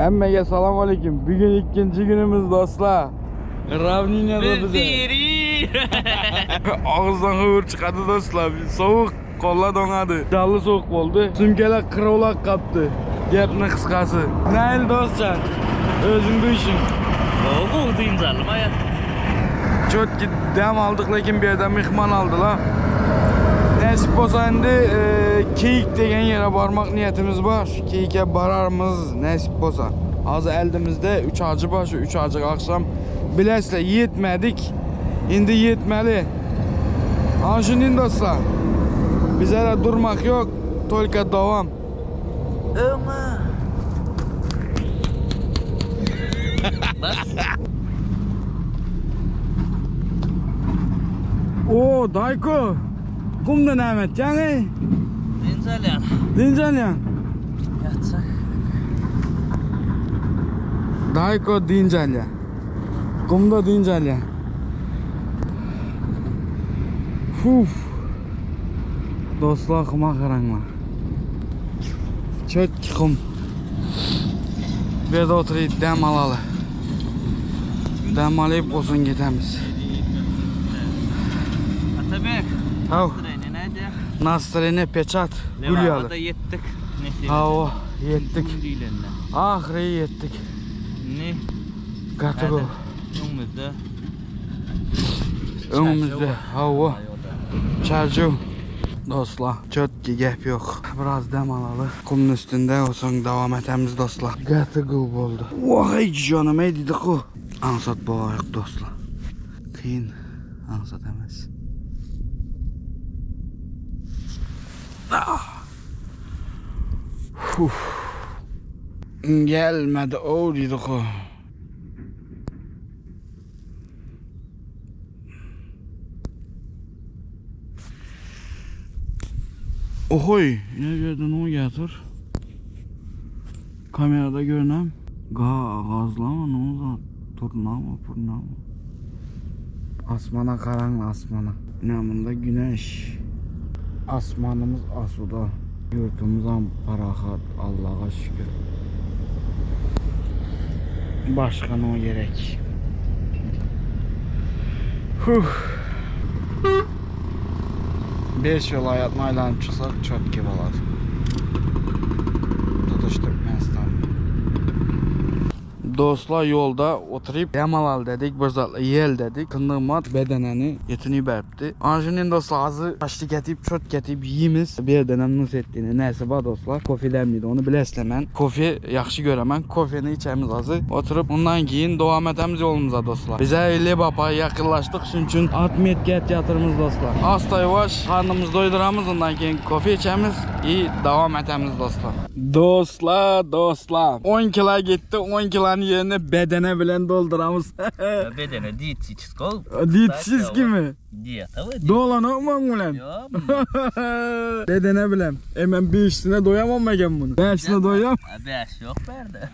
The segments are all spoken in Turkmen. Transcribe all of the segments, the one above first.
Hemmege salam aleyküm. Bugün ikinci günümüz dostlar. Ravnina'da Biz bize. diri. Ağızdan hıvır çıkadı dostlar. Soğuk kolla donadı. Canlı soğuk oldu. Sümkeler kırılak kaptı. Gepni kıskası. Nail dostlar. Özün düşün. Gowy dynç alym aýat. Çok dem aldık lekin bir yerden mihman aldılar. Nasip olsa indi e, Keyik degen yere varmak niyetimiz var. Keyik'e bararmız nasip olsa. Az eldimizde 3 acı var. Şu 3 acı akşam bilesle yetmedik. Indi yetmeli. Anşinin dostlar. Bize de durmak yok. Tolka devam. Öňe. Bas. Oo Dayko. Kumda Mehmet yani. Dynç alýan. Dincan ya. Ýatsak. Dayko Dincelya. Kumda Dincelya. Fuf. Dostlar kuma qaranglar. Çötki kum. Bir yerda oturayım dem alalı. Dem alıp olsun gidemiz. Atabek. Hav. Treni näde? Nastrene peçat. Gül Lebaba yalı. da ýetdik. Nesip. Ha o yettik. Diýlenle. Ahire yettik. Ne? Gatıgo. Öňümizde. Önümüzde. Hava. Çarjı. Dostlar, çöt ki gep yok. Biraz dem alalı. Kumun üstünde olsun devam etemiz dostlar. Gatı qıl oldu. Vay canım ey dedik o. Ansat boğayıq dostlar. Kıyın. Ansat emez. Ah. Uf. Gelmedi o dedik o. Ohoy, ne yerden o getir? Kamerada görünen ga gazlama ne oldu? Turna mı purna mı? Asmana karanlı asmana. İnanında güneş. Asmanımız asuda. Yurtumuz am parahat Allah'a şükür. Başka ne gerek? Huh. 5 vilayətini aylanıb çıxsaq çox ki olar. Tutuş Türkmenistan. Dostlar yolda oturup dem alal dedik, bir zatla yel dedik. Kındığımat bedeneni yetini beripti. Anjinin dostlar azı taşlı getip, çöt getip yiyimiz. Bir denem nasıl ettiğini neyse var dostlar. Kofi demliydi onu bilesle ben. Kofi yaxşı göremem. Kofeni içemiz azı. Oturup ondan keyin devam etemiz yolumuza dostlar. Bize Lebap'a yakınlaştık. Şunun için 60 get yatırımız dostlar. Asta yavaş karnımızı doyduramız ondan keyin kofi içemiz. İyi devam etemiz dostlar. Dostlar dostlar 10 kilo gitti 10 kilonun yerine bedene bilen dolduramız. Bedene diýetçiz gol. Diyetsiz kimi? Diýet awa. Dolan olmam ulan. Ýok. Bedene bilen. Hemen bir üstüne doyamam ben bunu. Beşine doyam. Bäş ýok bärde.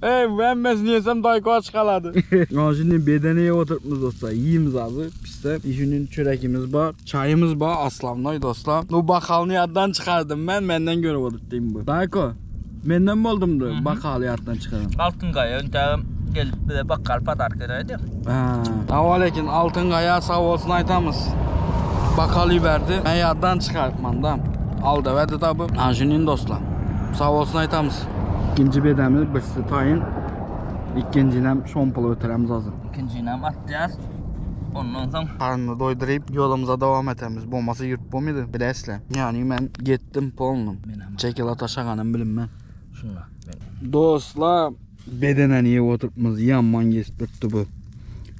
Hey ben mes yesem dayko aç kaladı. Ya şimdi bedeneye oturtmuz dostlar. Yiyimiz azı pisse. Şimdi çörekimiz var. Çayımız var. Aslanlar dostlar. Bu bakalını yaddan çıkardım ben. Benden göre oturtayım bu. Dayko. Benden mi oldum da bakalı yaddan çıkarım. Altyn gaýa öntägem gelip bize bakkal padarka edýär. Ha. Avalekin altın kaya sağ olsun aytamız. Bakalı verdi. Ben yaddan çıkartmam da. Aldı verdi tabi. Anjinin dostlar. Sağ olsun aytamız. İkinci bedemiz birisi tayin. İkincinem şompulu ötüremiz azı. Ikinjinem atýar. Ondan soň Karnını doydurup yolumuza devam etemiz. Bombası yurt bu muydu? Bilesle. Yani ben gittim polnum. Men Çekil ataşağanım bilim ben. şuna men Dostlar bedene niye oturtmaz yanman geçtirdi bu.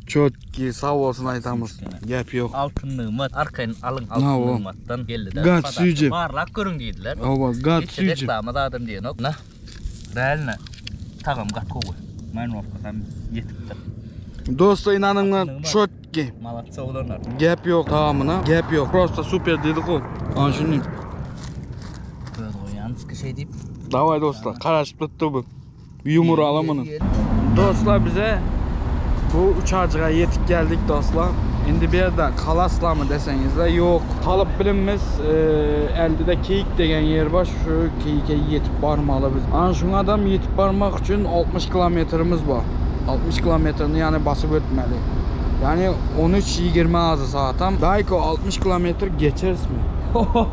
Çok ki sağ olsun aytamız. Gep yok. altyn nygmat arkaýyn alyň Ha, altyn o. nygmatdan geldi. Gat süýji. Barlak görüň diýdiler. Ova gat Hiç süýji. reklama da adam diýen ok. Na. Realne. Tagam gat gowy. Men wapkasam ýetipdir. Dostlar inanın çok ki. Malatsa olanlar. Gep yok tamamına. Gep yok. Prosta süper dedik o. Anjinin. Göz goýan şey diýip. Davay dostlar. Karışıp tuttu bu. Yumur alamını. Dostlar bize bu uçacığa yetip geldik dostlar. Indi bu ýerde kalaslarmy deseňizler, ýok. Kalyp bilinmez. Elde-de Keýik degen ýer bar. Şu Keýike ýetip barmaly biz. Ana şuňadam ýetip barmak üçin 60 kilometrimiz bar. 60 kilometrini ýany basyp ötmeli. Ýani 13-20 azy saatam. Daýko 60 kilometr geçerismi?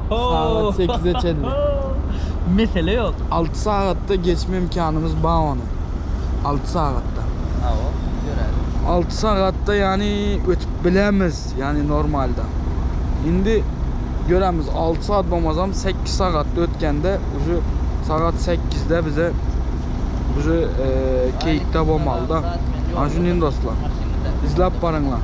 Sagat 8-e çenli. Mesele ýok. 6 sagatda geçme imkanymyz bar ony. 6 sagatda. Hawa, göräýeli. 6 sagatda ýani ötüp bilemiz, ýani normalda. Indi göremiz 6 saat bolmasam 8 sagatda ötgende uje sagat 8-de bize uje e, Keýikde bolmaly-da. Ana şuny dostlar. Izläp baryňlar.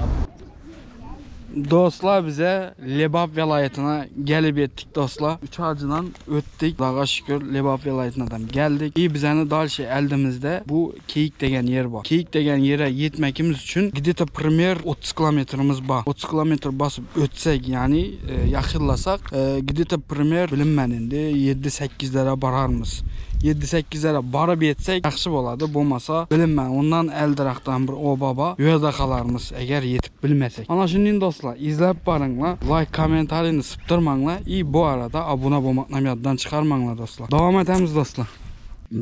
Dostlar bize Lebap welaýatyna gelip ýetdik dostlar. Üç acıdan ötdik. Allaha şükür Lebap welaýatynadan geldik. I bizeni dalşe eldimizde bu Keýik degen ýer bar. Keýik degen ýere ýetmekimiz üçin gde-to primer 30 kilometrimiz bar. 30 kilometr basyp ötsek, ýagny ýakynlasak, gde-to primer bilinmän indi 7-8-lere bararmyz. 7-8-lere baryp ýetsek ýagşy bolady, bolmasa bilinmän ondan eldirakdan bir oba bar, bu ýerde galarmyz eger ýetip bilmesek. Ana şuny dostlar izläp baryňlar, laýk kommentarini sypdyrmaňlar i bu arada abuna bolmaknam ýatdan çykarmaňlar dostlar. Dowam etemiz dostlar.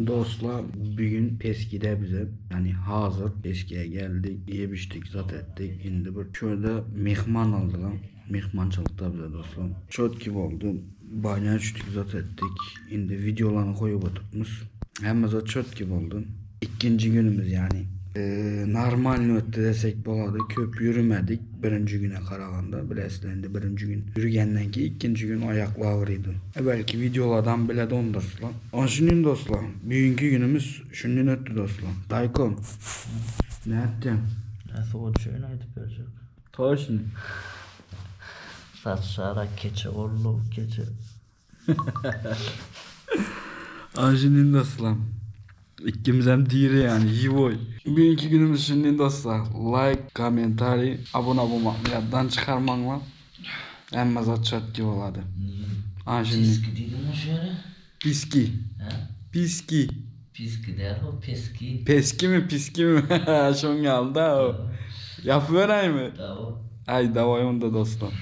Dostlar bugün Peskide bize yani hazır Peskiye geldik yiyip içtik zat ettik indi bir şurada mehman aldılar mehmançılıkda bize dostlar çot gibi oldu banya içtik zat ettik indi videolarını koyup oturtmuş hemme zat çot gibi oldu İkinci günümüz yani ee, normal ötdi desek bolady köp yürümedik birinci güne karaganda bilesizler indi birinci gün yürügenden ki ikinci gün ayaklar ağrıydı. E belki videolardan bile dondurslan. Onun için dostlar bugünkü günümüz şundan ötdü dostlar. Dayko ne ettin? Nasıl olacağını aýdyp berjek. Toşni. Saçlara keçe oldu, keçe. Anjinin dostlar. İkimiz hem diri yani jivoy. Bugünkü günümüz şimdi dostlar. Like, komentari, abone olmak yaddan çıkarmanla. Hemme zat çat gibi oladı. Anjinin. Piski diýdim o şöyle. Piski. He? Piski. Piski der o, peski. Peski mi piski mi? Şon geldi o. Yapıvereyim mi? Da o. Ay davay onda dostlar.